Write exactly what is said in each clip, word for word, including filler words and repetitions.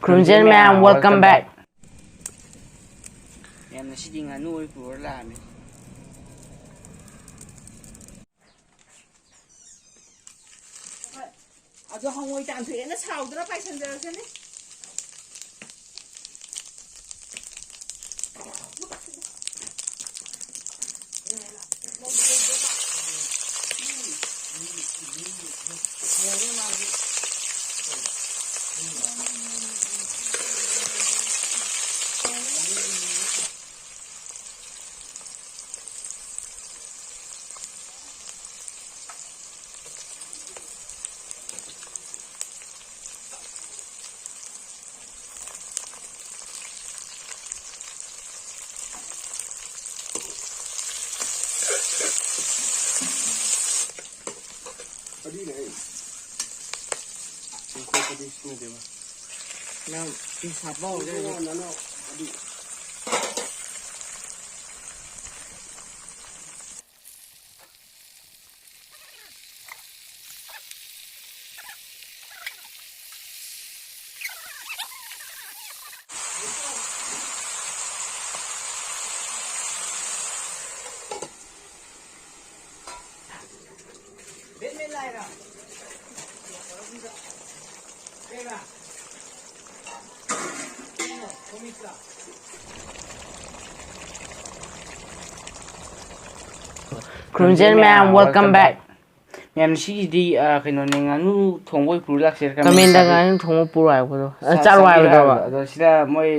ꯈꯨꯔꯨꯝꯖꯔꯤ ꯃꯌꯥꯝ, welcome back. ꯃꯌꯥꯝ, ꯉꯁꯤꯗꯤ ꯉꯥꯅꯨ ꯑꯣꯏ ꯄꯨꯔ ꯂꯥꯛꯑꯝꯃꯦ꯫ ꯑꯗꯣ ꯍꯉꯣꯏ ꯇꯥꯟꯊꯣꯛꯑꯦꯅ ꯁꯥꯎꯗꯅ ꯄꯥꯏꯁꯟꯖꯔꯛꯁꯅꯤ꯫ ꯅꯪ ꯄꯤꯁ ꯍꯥꯞꯄ ꯍꯧꯔꯦ꯫ ꯈꯨꯔꯨꯝꯖꯔꯤ ꯃꯌꯥꯝ, welcome back. ꯃꯌꯥꯝ, ꯁꯤꯒꯤꯗꯤ, ꯑ, ꯀꯩꯅꯣꯅꯦ, ꯉꯥꯅꯨ ꯊꯣꯡꯕ ꯑꯣꯏ ꯄꯨꯔ ꯂꯥꯛꯁꯤꯔ ꯀꯃꯦꯟꯗ ꯀꯃꯦꯟꯗ ꯍꯥꯏꯕꯤꯌꯨ꯫ ꯉꯥꯅꯨ ꯊꯣꯡꯕ ꯄꯨꯔꯛꯑꯣ ꯍꯥꯏꯕꯗꯣ꯫ ꯑ, ꯆꯥ-, ꯆꯥꯔꯣ ꯆꯥꯕꯤꯔꯣ ꯍꯥꯏꯕꯗꯣ꯫ ꯍꯥꯏꯕꯗꯣ꯫ ꯑꯗꯣ ꯁꯤꯗ ꯃꯣꯏ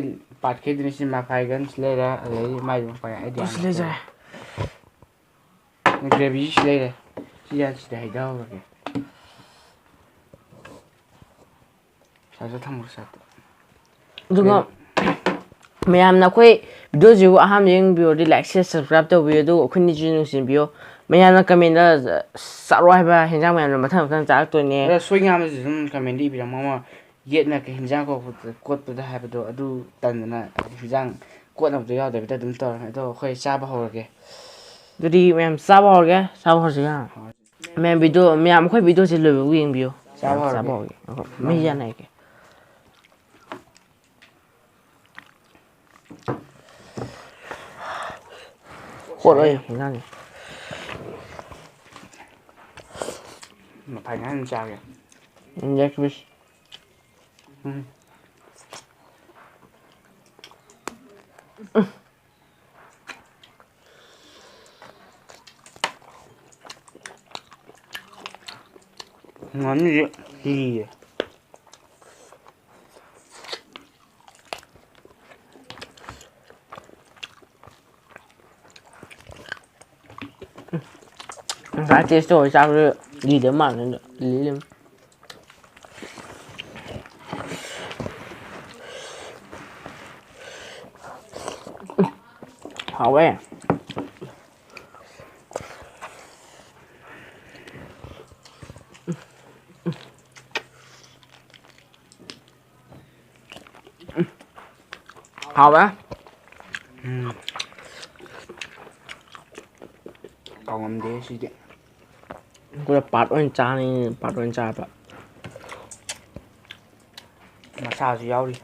part ꯈꯩꯗꯨꯅ ꯁꯤ ꯃꯐꯥꯏꯒꯟꯁꯨ ꯂꯩꯔꯦ, ꯑꯗꯩꯗꯤ ꯃꯥꯏꯗꯤ ꯃꯐꯥꯏꯒꯟ ꯑꯩꯗꯤ ꯑꯣ, ꯁꯤ ꯌꯥꯝ ꯂꯩꯖꯔꯦ꯫ ꯒ꯭ꯔꯦꯚꯤꯁꯨ ꯂꯩꯔꯦ꯫ ꯁꯤ ꯌꯥ-, ꯁꯤꯗ ꯍꯩꯊꯍꯧꯔꯒꯦ꯫ ꯁꯥꯏꯗ ꯊꯝꯃꯣ, ꯁꯥꯏꯗ꯫ ꯑꯗꯨꯒ ꯀꯩ? ꯃꯌꯥꯝꯅ ꯑꯩꯈꯣꯏ video ꯁꯤꯕꯨ ꯑꯍꯥꯟꯕ ꯌꯦꯡꯕꯤꯔꯗꯤ like, share, subscribe ꯇꯧꯕꯤꯌꯨ, ꯑꯗꯨꯒ ꯑꯩꯈꯣꯏ ꯑꯅꯤꯁꯨ ꯅꯨꯡꯁꯤꯕꯤꯌꯨ꯫ ꯃꯌꯥꯝꯅ comment ꯗ ꯆꯥꯔꯣ ꯍꯥꯏꯕ ꯍꯦꯟꯖꯥꯡ ꯃꯌꯥꯝꯗꯣ ꯃꯊꯪ ꯃꯊꯪ ꯆꯥꯔꯛꯇꯣꯏꯅꯦ꯫ ꯑꯗꯣ ꯁꯣꯏ ꯉꯥꯝꯕꯁꯨ ꯑꯗꯨꯝ comment ꯗ ꯏꯕꯤꯔꯝꯃꯣ꯫ ꯌꯦꯠꯅ ꯀꯩ ꯍꯦꯟꯖꯥꯡ ꯀꯣꯠꯄꯗ, ꯀꯣꯠꯄꯗ ꯍꯥꯏꯕꯗꯣ ꯑꯗꯨ ꯇꯟꯗꯅ ꯍꯦꯟꯖꯥꯡ ꯀꯣꯠꯅꯕꯗꯣ ꯌꯥꯎꯗꯕꯤꯗ ꯑꯗꯨꯝ ꯇꯧꯔꯝꯃꯦ꯫ ꯑꯗꯣ ꯑꯩꯈꯣꯏ ꯆꯥꯕ ꯍꯧꯔꯒꯦ꯫ ꯑꯗꯨꯗꯤ ꯃꯌꯥꯝ ꯆꯥꯕ ꯍꯧꯔꯒꯦ, ꯆꯥꯕ ꯍꯧꯔꯁꯤꯔꯥ? ꯍꯣꯏ꯫ ꯃꯌꯥꯝ video, ꯃꯌꯥꯝ ꯑꯩꯈꯣꯏ video ꯁꯤ ꯂꯣꯏꯕꯐꯥꯎ ꯌꯦꯡꯕꯤꯌꯨ꯫ ꯆꯥꯕ ꯍꯧꯔꯒꯦ꯫ ꯆꯥꯕ ꯍꯧꯔꯒꯦ꯫ ꯑꯩꯈꯣꯏ ꯃꯩ ꯌꯥꯟꯅꯔꯒꯦ꯫ ꯀꯣꯠꯂꯣ ꯏꯟꯖꯥꯡꯁꯦ꯫ ꯃꯐꯥꯏ ꯉꯥꯏ ꯑꯗꯨꯝ ꯆꯥꯒꯦ꯫ ꯎꯝ, ꯌꯥꯏ, ꯀꯕꯤꯁ꯫ ꯎꯝ꯫ ꯉꯥꯅꯨꯁꯦ ꯂꯤꯔꯦ꯫ ꯉꯁꯥꯏ ꯇꯦꯁ ꯇꯧꯔ ꯆꯥꯕꯗꯨ ꯂꯤꯗꯕ ꯃꯥꯜꯂꯦ, ꯑꯗꯣ ꯂꯤ ꯂꯩꯔꯝꯃꯦ꯫ ꯍꯥꯎꯋꯦ꯫ ꯍꯥꯎꯋꯦ꯫ ꯎꯝ꯫ ꯀꯥꯎꯉꯝꯗꯦ ꯁꯤꯗꯤ꯫ ꯑꯩꯈꯣꯏ ꯄꯥꯔꯠ ꯑꯣꯏꯅ ꯆꯥꯅꯤ, ꯄꯥꯔꯠ ꯑꯣꯏꯅ ꯆꯥꯕ꯫ ꯃꯁꯥꯁꯨ ꯌꯥꯎꯔꯤ꯫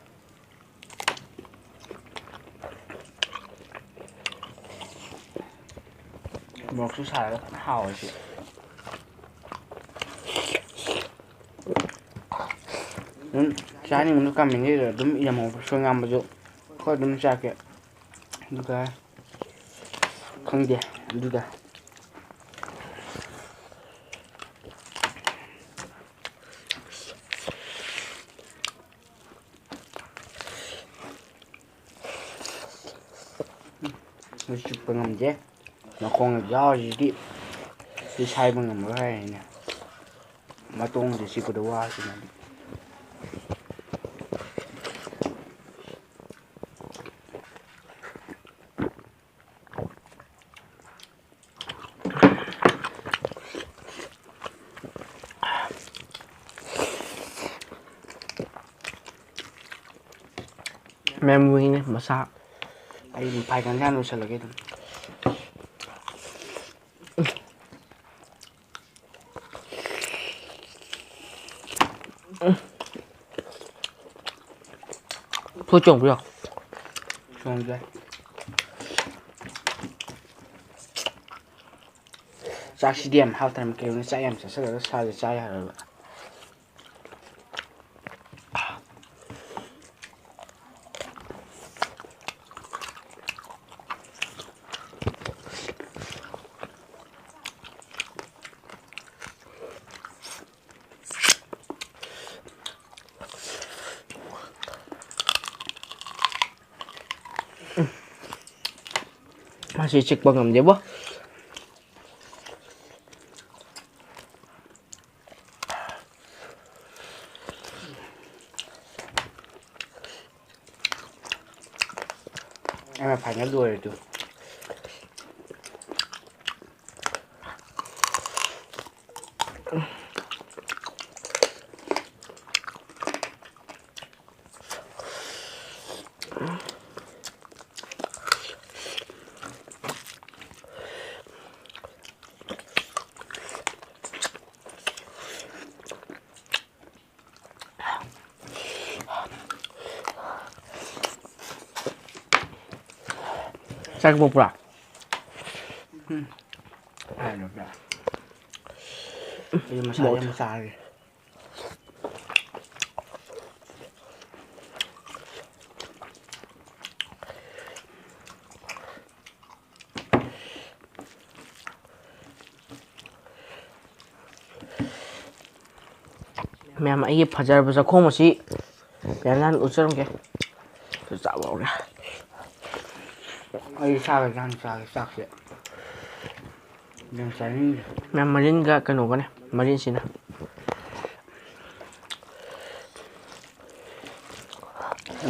ꯃꯣꯔꯣꯛꯁꯨ ꯁꯥꯔꯒ ꯐꯖꯅ ꯍꯥꯎꯋꯦ ꯁꯤ꯫ ꯑꯗꯨꯝ ꯆꯥꯅꯤꯡꯕꯗꯣ ꯀꯃꯦꯟꯁꯤꯗ ꯑꯗꯨꯝ ꯏꯔꯝꯃꯣ, ꯁꯣꯏ ꯉꯥꯝꯕꯁꯨ ꯑꯩꯈꯣꯏ ꯑꯗꯨꯝ ꯆꯥꯛꯀꯦ꯫ ꯑꯗꯨꯒ ꯈꯪꯗꯦ ꯑꯗꯨꯗ꯫ ꯃꯣꯏ ꯆꯨꯞꯄ ꯉꯝꯗꯦ꯫ ꯃꯈꯣꯡꯅ ꯌꯥꯎꯔꯤꯁꯤꯗꯤ ꯁꯤ ꯁꯥꯏꯕ ꯉꯝꯃꯔꯣꯏ ꯍꯥꯏꯔꯤꯅꯦ꯫ ꯃꯇꯣꯡꯁꯦ ꯆꯤꯛꯄꯗ ꯋꯥꯁꯤꯅꯗꯤ꯫ ꯃꯦꯃꯣꯔꯤꯅꯦ ꯃꯁꯥ꯫ ꯑꯩ ꯃꯐꯥꯏ ꯀꯟꯖꯥꯟ ꯂꯣꯏꯁꯤꯜꯂꯒꯦ ꯑꯗꯨꯝ꯫ ꯐꯨꯠ ꯆꯣꯡꯕ ꯌꯥꯎ꯫ ꯆꯣꯡꯗ꯭ꯔꯦ꯫ ꯆꯥꯛꯁꯤꯗꯤ ꯌꯥꯝ ꯍꯥꯎꯇꯔꯝꯃꯤ꯫ ꯀꯩꯅꯣꯅꯦ, ꯆꯥꯛ ꯌꯥꯝ ꯆꯥꯁꯤꯜꯂꯒ ꯁꯥꯁꯦ ꯆꯥ ꯌꯥꯔꯣꯏꯕ꯫ ꯃꯥꯁꯤ ꯆꯤꯛꯄ ꯉꯝꯗꯦꯕꯣ꯫ ꯑꯩꯅ ꯐꯥꯏꯅꯦꯜ ꯂꯣꯏꯔꯦ ꯇꯨ꯫ ꯆꯥꯛ ꯄꯣꯛꯄ꯭ꯔꯥ? ꯎꯝ꯫ ꯑꯩ ꯃꯁꯥꯗꯤ ꯌꯥꯝ ꯆꯥꯔꯦ꯫ ꯃꯌꯥꯝ, ꯑꯩꯒꯤ ꯐꯖꯔꯕ ꯆꯥꯛꯈꯣꯝ ꯑꯁꯤ ꯃꯌꯥꯝ ꯎꯠꯆꯔꯝꯒꯦ꯫ ꯆꯥꯕ ꯍꯧꯔꯦ꯫ ꯑꯩ ꯆꯥꯒ꯭ꯔꯦ, ꯆꯥꯒ꯭ꯔꯦ, ꯆꯥꯛꯁꯦ꯫ ꯌꯥꯝ ꯆꯥꯅꯤꯡꯗꯦ꯫ ꯃꯌꯥꯝ, ꯃꯔꯤꯟꯒ ꯀꯩꯅꯣꯒꯅꯦ, ꯃꯔꯤꯟꯁꯤꯅ꯫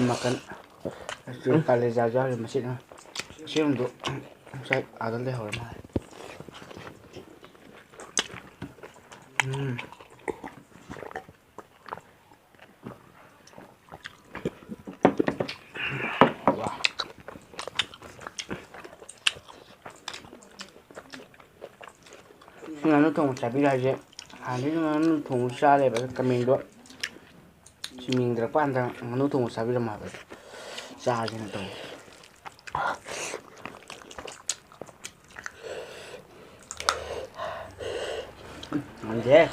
ꯃꯀꯟ꯫ ꯎꯝ꯫ ꯀꯥꯂꯦꯖꯥꯁꯨ ꯌꯥꯎꯔꯤ ꯃꯁꯤꯅ꯫ ꯑꯁꯦꯡꯕꯗꯣ ꯉꯁꯥꯏ ꯑꯥꯗ ꯂꯩꯍꯧꯔ ꯃꯥꯜꯂꯦ꯫ ꯎꯝ꯫ ꯋꯥ꯫ ꯉꯥꯅꯨ ꯊꯣꯡꯕ ꯆꯥꯕꯤꯔꯣ ꯍꯥꯏꯁꯦ꯫ ꯍꯥꯟꯅꯗꯩꯁꯨ ꯉꯥꯅꯨ ꯊꯣꯡꯕ ꯆꯥ ꯂꯩꯕ ꯑꯗꯣ ꯀꯃꯦꯟꯗꯣ ꯁꯤꯃꯤꯡꯗ꯭ꯔꯀꯥꯟꯗ ꯉꯥꯅꯨ ꯊꯣꯡꯕ ꯆꯥꯕꯤꯔꯝꯃꯣ ꯍꯥꯏꯕ꯫ ꯆꯥꯒꯦꯅ ꯇꯧꯕ꯫ ꯉꯝꯗꯦꯍꯦ꯫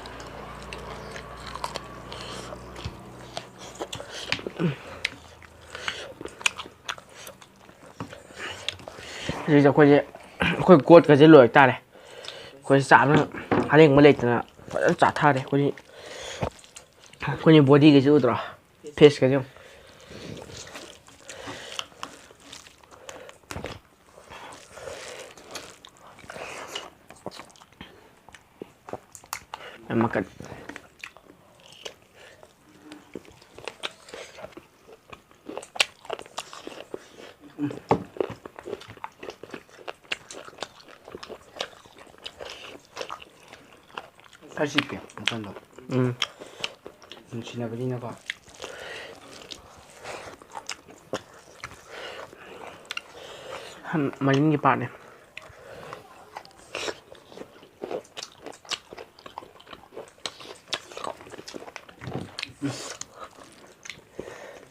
ꯍꯧꯖꯤꯛꯁꯦ ꯑꯩꯈꯣꯏꯁꯦ, ꯑꯩꯈꯣꯏ ꯀꯣꯠꯀꯁꯦ ꯂꯣꯏꯔꯛ ꯇꯥꯔꯦ꯫ ꯑꯩꯈꯣꯏ ꯆꯥꯕꯅ ꯑꯔꯦꯡꯕ ꯂꯩꯇꯅ ꯐꯖꯅ ꯆꯥꯊꯔꯦ꯫ ꯑꯩꯈꯣꯏꯗꯤ, ꯑꯩꯈꯣꯏꯗꯤ ꯕꯣꯗꯤꯒꯁꯦ ꯎꯗ꯭ꯔꯣ? ꯐꯦꯁꯀꯁꯦ ꯌꯦꯡꯉꯨ꯫ ꯌꯥꯝ ꯃꯈꯜ꯫ ꯈꯔ ꯁꯤꯛꯀꯦ ꯃꯈꯜꯗꯣ꯫ ꯎꯝ꯫ ꯅꯨꯡꯁꯤꯅꯕꯅꯤꯅꯀꯣ꯫ ꯃꯔꯤꯟꯒꯤ ꯄꯥꯔꯠꯅꯦ꯫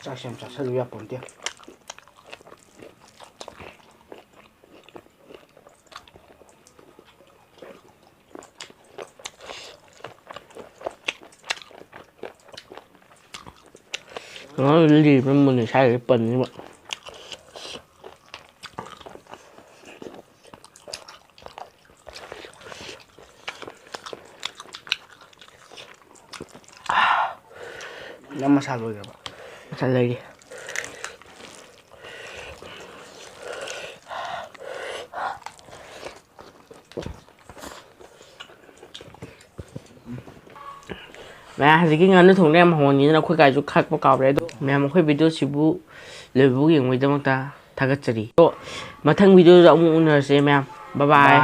ꯆꯥꯛꯁꯦ ꯌꯥꯝ ꯆꯥꯁꯜꯂꯨ ꯌꯥꯄꯣꯟꯇꯦ꯫ ꯑꯉꯥꯡ ꯂꯤꯕ ꯃꯨꯟꯅ ꯁꯥꯏꯁꯦ ꯄꯟꯅꯤꯕ꯫ ꯅꯪ ꯃꯁꯥ ꯂꯣꯏꯈ꯭ꯔꯕ? ꯃꯁꯥ ꯂꯩꯔꯤ꯫ ꯃꯌꯥꯝ ꯍꯧꯖꯤꯛꯀꯤ ꯉꯥꯅꯨ ꯊꯣꯡꯅ ꯌꯥꯝ ꯍꯧꯍꯟꯈꯤꯗꯅ ꯑꯩꯈꯣꯏ ꯀꯥꯏꯁꯨ ꯈꯥꯛꯄ ꯀꯥꯎꯔꯦ꯫ ꯑꯗꯣ ꯃꯌꯥꯝ ꯑꯩꯈꯣꯏ ꯚꯤꯗꯤꯑꯣꯁꯤꯕꯨ ꯂꯣꯏꯕꯕꯨ ꯌꯦꯡꯕꯒꯤꯗꯃꯛꯇ ꯊꯥꯒꯠꯆꯔꯤ꯫ ꯑꯗꯣ ꯃꯊꯪ ꯚꯤꯗꯤꯑꯣꯗ ꯑꯃꯨꯛ ꯎꯅꯔꯁꯦ ꯃꯌꯥꯝ꯫ ꯕꯥꯏ ꯕꯥꯏ꯫